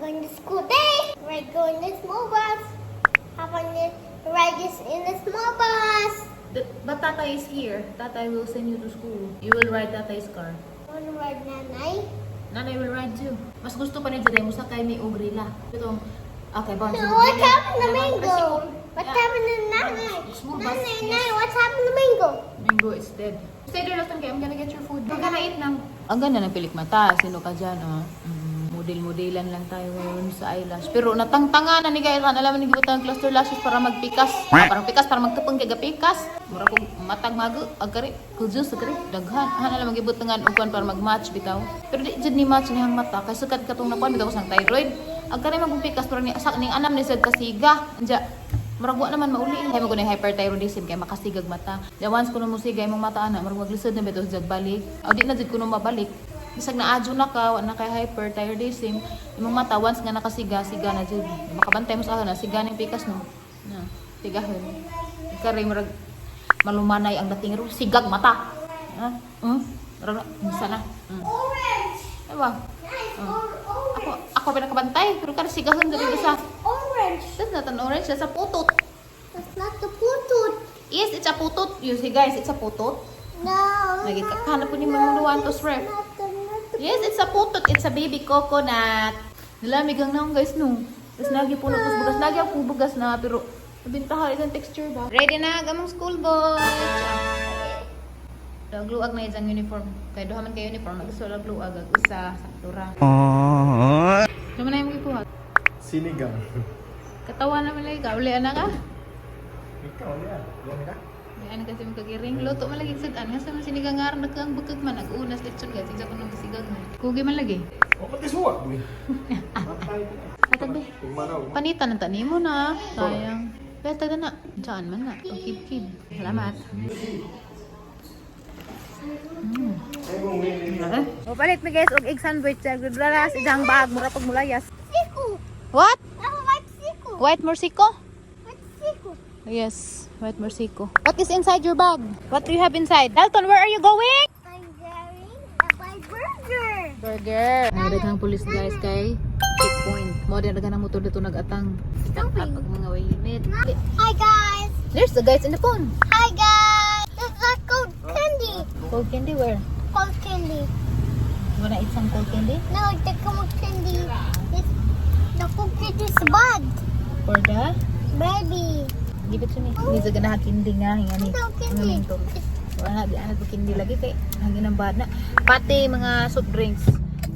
Going to school day. Right, going to small bus. Hop on this, ride this in the small bus. But Tatay is here. Tatay will send you to school. You will ride Tatay's car. Want to ride Nanay? Nanay will ride too. Mas gusto pa ni Jaday mo sakay ni Ugrila. Ito. Okay, bounce. So what happened to Mango? What happened to Nanay? Small bus. Nanay, Nanay, what happened to Mango? Mango is dead. Stay there, Dalton, kay I'm gonna get your food. We're gonna eat now. Ang ganda ng pilik mata. Sino ka dyan, oh? Model-modelan lang tayo ngayon sa eyelash. Pero natangtanga na ni Gairan. Alam mo, nagibutang cluster lashes para magpikas. Ah, parang pikas, para magtupang kay gapikas. Mura kong matag mago. Agkari, kujus, agkari. Daghan. Han, alam, magibutangan ukan para mag-match, bitaw. Pero di jud ni match niyang mata. Kay sukat katong nakuan, bitaw ko sang thyroid. Agkari magpikas, pero ni, sak ning anam ni sad kasiga. Anja, murag wa naman mauli. Kay mo gunay hyperthyroidism kay makasigag mata. The once kuno mo siga imong mata ana, murag maglisod na bitaw sa balik. O di na jud kuno mabalik. Bisag naadyo na ka, wa na kay hyperthyroidism, imong mata once nga nakasiga, siga na jud. Makabantay mo sa na siga ning pikas no. Na, sigahon. Kare murag malumanay ang dating ro sigag mata. Ha? Murag na, sana. Orange. Diba? Nice. Oh. Orange. Ako ako pinakabantay, pero kare sigahon diri isa. Orange. That's not an orange, that's a putot. That's not the putot. Yes, it's a putot. You see guys, it's a putot. No. Lagi no, ka- hanap ko ni no, Mang Luan to it's ref. not the Yes, it's a putot. It's a baby coconut. Nalamig ang naong guys, no. Tapos lagi puno, tapos bugas. Lagi ako bugas na, pero nabintahan isang texture ba? Ready na, gamong school boys. Lagluag na isang uniform. Kaya duha man kay uniform, gusto lagluag ag usa sakto ra. Ano man na yung gibuhat? Sinigang. Katawa naman lagi ka, uli ana ka. Ikaw niya. Yan ka? Ano kasi makagiring luto man lagi sad-an nga sa mga sinigang nga nagkang bukag man nag-unas lechon guys, isa ko nung sigang man. Kugi man lagi. O, pati suwa, boy. Matay ka na. Hatag be. Ugmanaw. Panitan na tani mo na. Sayang. Beta na na. Diyan man na. Kib-kib. Salamat. O palit mi guys og egg sandwich sa gralas idang bag mura pag mulayas. Siku. What? I like siku. White morsiko? What's siku? Yes, white morsiko. What is inside your bag? What do you have inside? Dalton, where are you going? I'm getting a my burger. Burger. Ang daghang pulis guys kay checkpoint. Mo din daghang motor dito nagatang. Stopping. Pag mga way limit. Hi guys. There's the guys in the phone. Hi guys. This is cold candy. Cold candy where? Cold candy. You wanna eat some cold candy? No, the cold candy is the cold candy is bad. For the Baby. Give it to me. Hindi sa ganahan kindi nga hingani. No candy. Wala di ana ko kindi lagi kay hangin ang bad na. Pati mga soft drinks.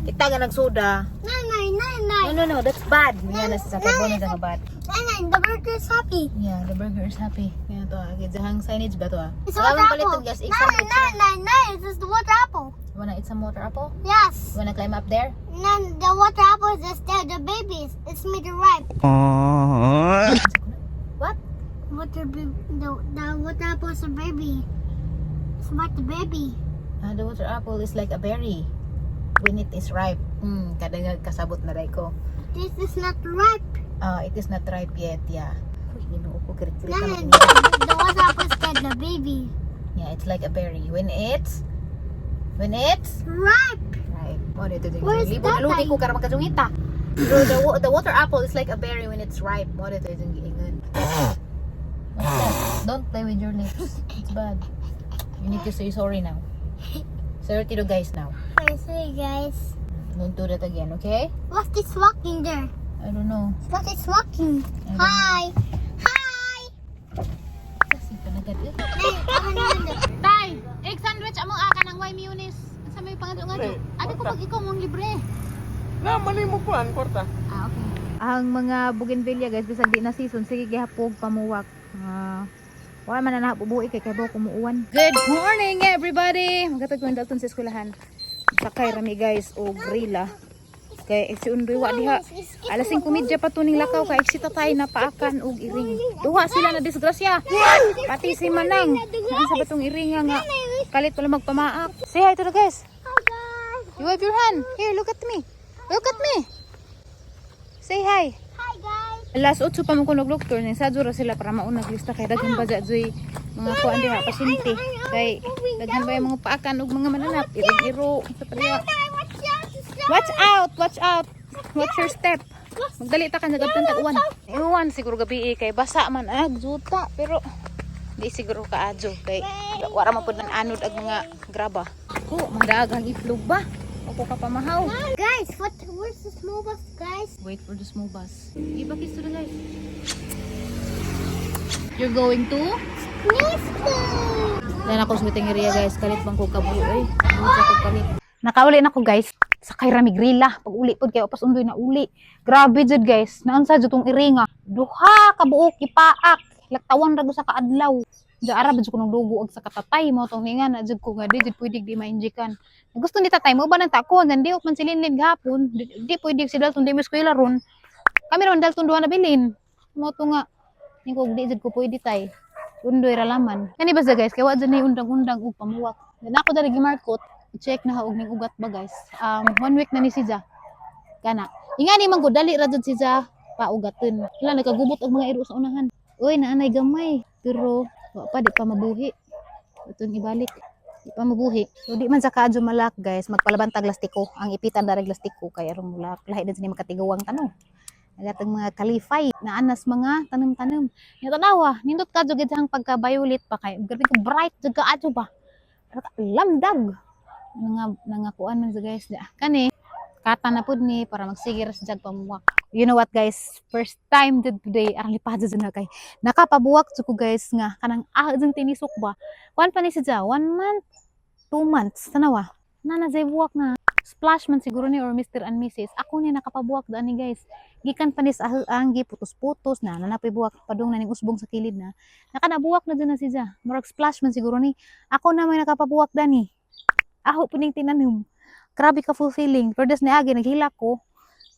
Kita nga nagsoda. Nanay, nanay. No, that's bad. Nga na sa sakay na bad. Nanay, the burger is happy. Yeah, the burger is happy. Nga to ah. Gidahang signage ba to ah? It's Wala water mong apple. palitan guys. Nanay, Egg sandwich. nanay, nanay. This is the water apple. You wanna eat some water apple? Yes. You wanna climb up there? Nan, the water apple is just there. The babies. It's made ripe. What? Water, the water apple is a baby. It's like the baby. Ah, the water apple is like a berry when it is ripe. Kada kasabot na ray ko. This is not ripe. Ah, it is not ripe yet, yeah. Uy, Ginoo ko, kirit-kirit na Nan, makinita. the water apple is like the baby. Yeah, it's like a berry. When it's Ripe. ripe. Oh, dito din. Where's Libo na tatay? lubi ko karon makajungita. Pero the water apple is like a berry when it's ripe. Mo dito yung giingon. What's that? Don't play with your lips. It's bad. You need to say sorry now. Sorry to the guys now. I see, guys. Don't do that again, okay? What's this walking there? I don't know. What is walking? I don't Hi. Hi. Kasi panagad eh. Nay, ako na yun. Tay, egg sandwich among aka ng way mayonnaise. Sa may pangadto-ngadto. Abi ko pag ikaw mong libre. Na, mali mo kuan, kwarta. Ah, okay. Ang mga bougainvillea guys, bisag di na season, sige gihapog pamuwak. Ah, wala man na nabubuhi kay kay kumuuwan. Good morning everybody. Magatag ko Dalton sa eskwelahan. Sakay rami guys og grila. Kay si Undoy wa diha. Alas 5:30 pa tuning lakaw kay si tatay na paakan og iring. Duha sila na disgrasya. Pati si Manang. Naan sa batong iring nga kalit pala magpamaak. Say hi to the guys. Hi guys. You wave your hand. Here, look at me. Look at me. Say hi. Hi guys. Alas 8 pa man ko nagloktor ni sa ra sila para maunag lista kay daghan ba dyan mga kuan diha pasyente kay daghan ba yung mga paakan ug mga mananap iring-iro sa pa diha. Nay, watch out. Watch out, watch out. Watch your step. Magdali ta kan nagabtan tag uwan. Uwan siguro gabi eh, kay basa man ag juta pero di siguro kaadyo kay wara man pud nang anod ag mga graba. Ko madagang itlog ba? Ako ka pamahaw. Guys, what? Where's the small bus, guys? Wait for the small bus. Give a kiss to the guys. You're going to? School. Yan ako sa area, guys. Kalit bang ko kabuo eh. Ano ko kalit. Nakauli na ko, guys. Sakay ra mi grila. Pag uli pod kay opas undoy na uli. Grabe jud, guys. Naunsa jud tong iringa. Duha ka buok ipaak. Laktawan ra sa kaadlaw. Diya ara ba jud ko nung dugo og sa katatay mo tong ninga na jud ko nga di jud pwede di ma-injikan. Gusto ni tatay mo ba nang tako ngan di man si Linlin gahapon. Di pwede si Dalton di mo eskwela ron. Kami ron Dalton duha na bilin. Mo to nga ning ko di jud ko pwede tay. Undoy ra laman. Kani ba sa guys, kay wa jud ni undang-undang og pamuwak. Then ako dali gimarkot, i-check na og ning ugat ba, guys. One week na ni siya. Kana. Ingani man gud dali ra jud siya paugaton. Wala nagkagubot og mga iro sa unahan. Uy, naanay gamay. Pero wa pa, di pa mabuhi. Itong ibalik. Di pa mabuhi. So di man sa kaadyo malak, guys, magpalaban tag lastiko. Ang ipitan darag lastiko kay aron mulak. Lahi din ni makatiguang tanong. Nagatang mga kalifay, naanas mga tanom-tanom. Nya tanawa, nindot ka jud ang pagka-violet pa kay grabe ka bright jud ka adyo ba. Lamdag. Nga nangakuan man sa guys. Kani kata na pud ni para magsige ra sa jag pamuwak. You know what, guys? First time jud today arang lipad jud na kay nakapabuwak jud ko, guys, nga kanang ah jud tinisok ba. Kuan pa ni siya, one month, 2 months tanawa. Na na buwak na. Splash man siguro ni or Mr. and Mrs. Ako ni nakapabuwak daan ni, guys. Gikan pa ni sa ang putos-putos na nanapoy buwak padung na ning usbong sa kilid na. Nakanabuwak na dyan na siya. Murag splash man siguro ni. Ako na may nakapabuwak dani. Aho puning tinanom. Grabe ka fulfilling. Pero des ni agi naghilak ko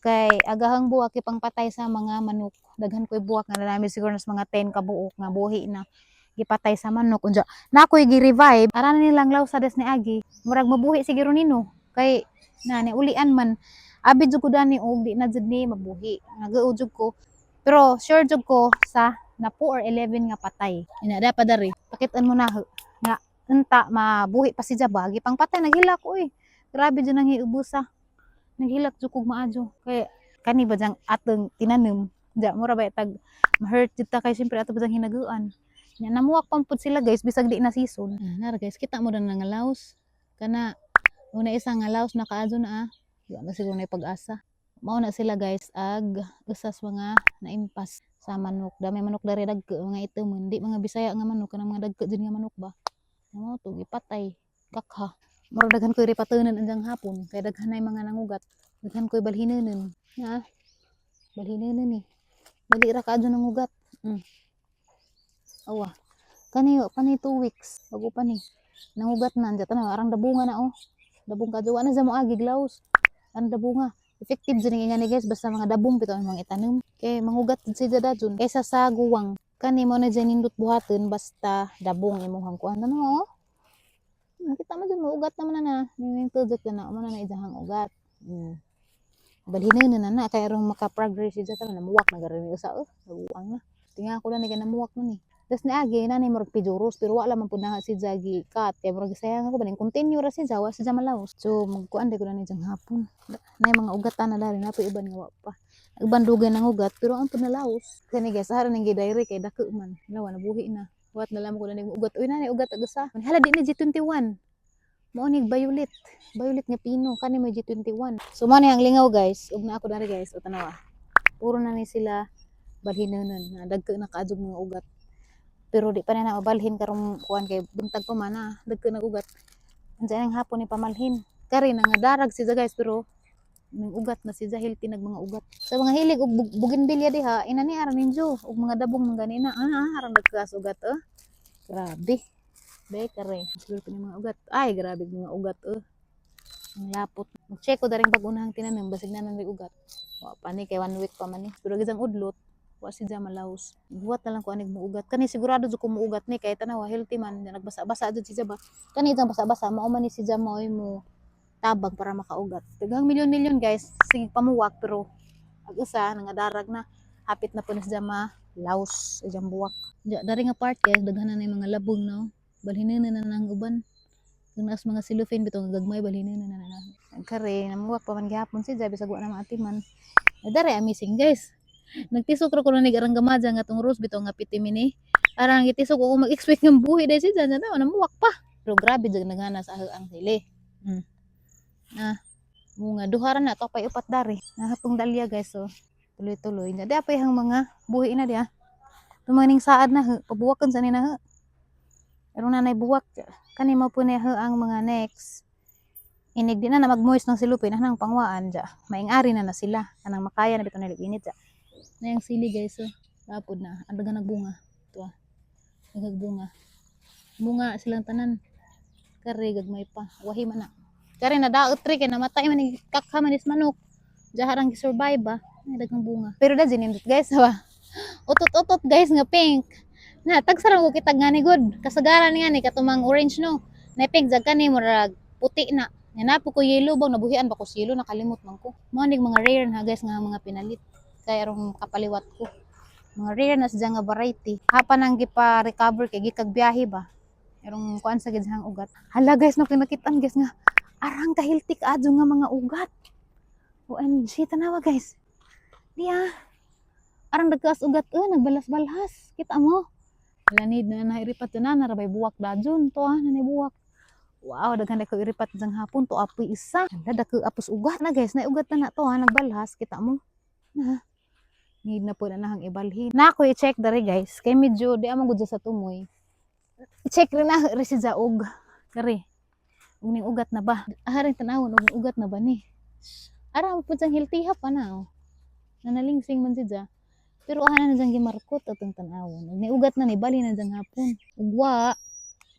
kay agahang buwak ipangpatay sa mga manok. Daghan ko'y buwak nga namin siguro nas mga 10 ka buok nga buhi na gipatay sa manok. Unja na ako'y gi-revive. Ara na nilang law sa des ni agi. Murag mabuhi siguro nino kay na ni ulian man abi jud ko dani og di na jud ni mabuhi. Nagaw jud ko. Pero sure jud ko sa napo or 11 nga patay. Ina da pa dari. Pakitan mo na nga unta mabuhi pa si Jaba gipangpatay naghilak ko oy. Grabe jud nang hiubusa. Naghilak jud kog maadyo. Kay kani ba jang atong tinanom? Ja mura ba tag ma-hurt jud ta kay syempre ato ba jang hinaguan. Nya namuwak pa pud sila, guys, bisag di na season. Ah, nara, guys, kita mo na nga laos. Kana una isa nga laos na kaadyo na ah. Di na siguro na pag-asa. Mao na sila, guys, ag usas mga naimpas sa manok. Dami manok dari dagko mga itom, hindi mga Bisaya nga manok kanang mga dagko jud nga manok ba. Mao to gipatay. Kakha. Murag daghan ko'y ripatunan andang hapon kay daghan nay mga nangugat. Daghan ko'y balhinanon. Na. Balhinanon eh. Dali ra kaadyo nangugat. Awa. Kani pa ni 2 weeks. Bago pa ni. Nangugat na andyan. Tanaw, arang dabunga na oh. Dabong ka na sa mo agi glaus. Ang dabunga. Effective jud nga ni, guys, basta mga dabong bitaw ang mga itanom. Kay mangugat jud siya dajon kaysa sa guwang. Kani mo na dyan nindot buhaton basta dabong imong kuan. Ano oh? Nakita mo dyan, muugat naman na na. Yung tujuk na na, mo na na idahang ugat. Balhinan na na, kaya aron maka-progress siya tanan namuwak na gari usa oh, nabuang na. Tinga ko na ni kay namuwak na ni. Tas niagi na ni murag pijuros pero wala man pud na si Jagi cut kay murag sayang ako ba ning continue ra si Jawa si Jamalaos. So magkuan ko na ni jang hapon. Nay mga ugatan na dari na uban nga wa pa. Uban dugay nang ugat pero ang pud nalaos. Kani guys, sahara ning gidirect kay dako man. Lawa nabuhi na. Wat na lang ko na ning ugat. Uy na ni ugat ag usa. Hala di ni G21. Mao ni violet. Violet nga pino kani may G21. So mao ni ang lingaw, guys. Ug na ako dari, guys, o tanawa. Puro na ni sila balhinanon na dagko na kaadjog mga ugat. Pero di pa na na mabalhin karong kuan kay buntag pa man na dagko nag ugat. Andiyan ang hapon ni pamalhin. Kari na nga darag siya, guys, pero ning ugat na siya healthy nag mga ugat. Sa mga hilig og bougainvillea diha, ina ni aran ninyo og mga dabong mga ganina. Ah, aran nagkas ugat oh. Grabe. Be kare. Siguro pa ni mga ugat. Ay, grabe mga ugat oh. Ang lapot. Mag-check ko daring pag-unahang tinanim basig na nang ugat. Wa pa ni kay one week pa man ni. Pero gizang udlot, wa si malaos. Buhat na lang ko anig muugat. Kani sigurado jud ko muugat ni kay tanawa healthy man nagbasa-basa jud si ba. Kani itang basa-basa mao man ni si maoy mo tabang para makaugat. Daghang milyon-milyon, guys, sige pamuwak pero ag usa nangadarag na hapit na po ni siya ma laos ijang buwak. Ja, dari nga part, guys, daghan na yung mga labong no. Balhinan na na ang uban. Kung naas mga silufin bitong gagmay balhinan na na na. Kare namuwak pa man gihapon si bisag wa na maatiman. Dare amazing, guys. Nagtisok ra ko na nig arang gamadya nga tong rose bitaw nga piti mini. Arang gitisok ko mag-expect ng buhi dahil siya na namuwak pa. Pero grabe jud nagana sa ang sili. Ah, bunga duha ra na to pay upat dari. Nahapong dalya, guys, so tuloy-tuloy. Na di apay hang mga buhi na diya. Tumaning saad na he, pabuwakan sa ni na he. Pero nanay buwak kani mo po na he ang mga next. Inig di na na mag-moist ng silupin na nang pangwaan dya. Maing-ari na na sila. Kanang makaya na bitaw nila init dya. Na yung sili, guys, so lapod na. Ang daga nagbunga. Ito ah. Nagagbunga. Bunga silang tanan. Kare gagmay pa. Wahi man na. Kare na daot tri kay namatay man ni kakha man is manok. Jaharang gi-survive ba. Ay, daghang bunga. Pero da ginindot, guys, ba. Utot-utot, guys, nga pink. Na tagsarang ko kita nga ni good. Kasagaran nga ni katumang orange no. Na pink jag kani murag puti na. Nga napo ko yellow ba nabuhian ba ko sa yellow, nakalimot man ko. Mao ning mga rare na, guys, nga mga pinalit. Kay arong kapaliwat ko. Mga rare na siya nga variety. Hapa nang gipa-recover kay gikag biyahe ba. Erong kuan sa gid siyang ugat. Hala guys, no kinakitaan, guys, nga arang ka-healthy kaadyo nga mga ugat. OMG, tanawa, guys. Di ah. Arang nagkaas ugat eh, nagbalas-balhas. Kita mo. Wala need na nairipat na narabay buwak dajon to ah, nanay buwak. Wow, daghan ko iripat jang hapon to apoy isa. Hala dako apos ugat na, guys, na ugat na na to ah, nagbalhas kita mo. Na. Need na po na nahang ibalhin. Na ako i-check diri, guys. Kay medyo di amo gud sa tumoy. I-check rin na ri si Jaog. Kari. Ug ning ugat na ba? Aharing tanawon og ugat na ba ni? Ara mo pud siyang healthy pa na oh. Nanalingsing man siya. Pero aha na diyang gimarkot atong tanawon. Ug ni ugat na ni bali na diyang hapon. Ugwa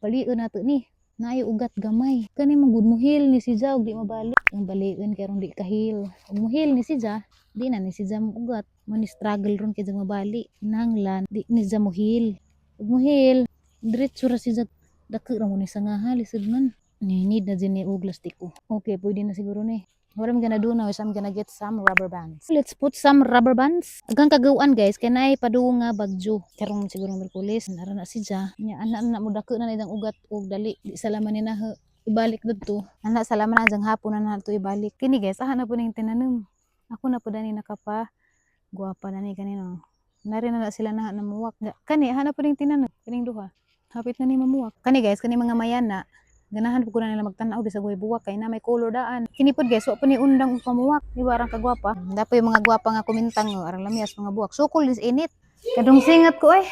balion nato ni. Naay ugat gamay. Kani mo gud muhil ni si Ja og di mabali. Ang balion kay rong di kahil. Ug muhil ni si Ja, di na ni si Ja mo ugat. Mo ni struggle ron kay ja mabali. Nanglan di ni Ja muhil. Ug muhil, diretso ra si Ja. Dako ra mo ni sangaha, lisod man. Ni need na din ni og lastiko. Okay, pwede na siguro ni. What I'm gonna do now is I'm gonna get some rubber bands. Let's put some rubber bands. Agang kagawan, guys, kay naay padung nga bagyo. Karong siguro Merkulis, nara na si Ja. Nya ana na mo dako na nidang ugat og dali. Di salaman ni na ibalik didto. Ana salaman na jang hapon na na to ibalik. Kini, guys, aha na po ning tinanom. Ako na po dani nakapa guwapa na ni kanino. Nari na na sila na namuwak. Kani aha na po ning tinanom kining duha. Hapit na ni mamuwak. Kani, guys, kani mga mayana ganahan po ko na nila magtan-aw bisag way buwak kay na may color daan. Kini pod, guys, wa po ni undang og pamuwak. Di ba arang kagwapa? Dapo yung mga gwapa nga kumintang oh, arang lamias mga buwak. Sukol is init. Kadong singat ko eh.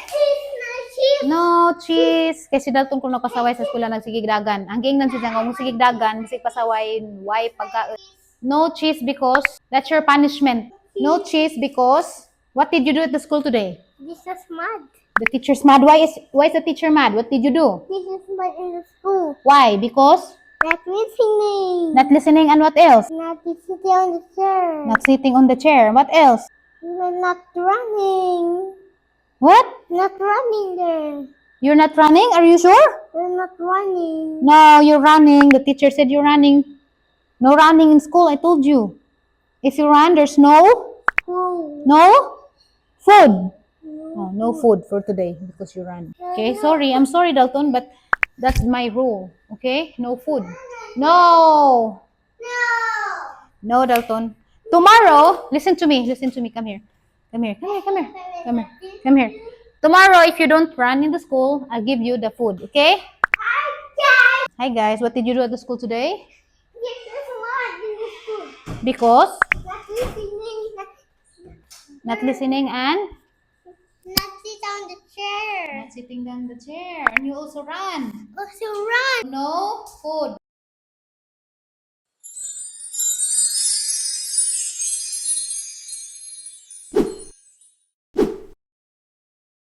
No cheese. Kasi Dalton ko napasaway sa eskwela nagsigig dagan. Ang giingnan siya nga kung sigig dagan, bisig pasaway why pagka. No cheese because that's your punishment. No cheese because what did you do at the school today? This is mad. The teacher's mad. Why is the teacher mad? What did you do? This is mad in the school. Why? Because Not listening. Not listening and what else? Not sitting on the chair. Not sitting on the chair. What else? Not running. What? Not running there. You're not running? Are you sure? We're not running. No, you're running. The teacher said you're running. No running in school, I told you. If you run, there's no School. no food. Oh, no food for today because you run. Okay, sorry. I'm sorry, Dalton, but that's my rule. Okay? No food. No. No. No, Dalton. Tomorrow, listen to me. Listen to me. Come here. Come here. Come here. Come here. Come here. Come here. Tomorrow, if you don't run in the school, I'll give you the food. Okay? Hi, guys. Hi, guys. What did you do at the school today? This is mad in the school. Because Not listening. Not, not listening and not sit on the chair. not sitting down the chair. And you also run. Also run. No food.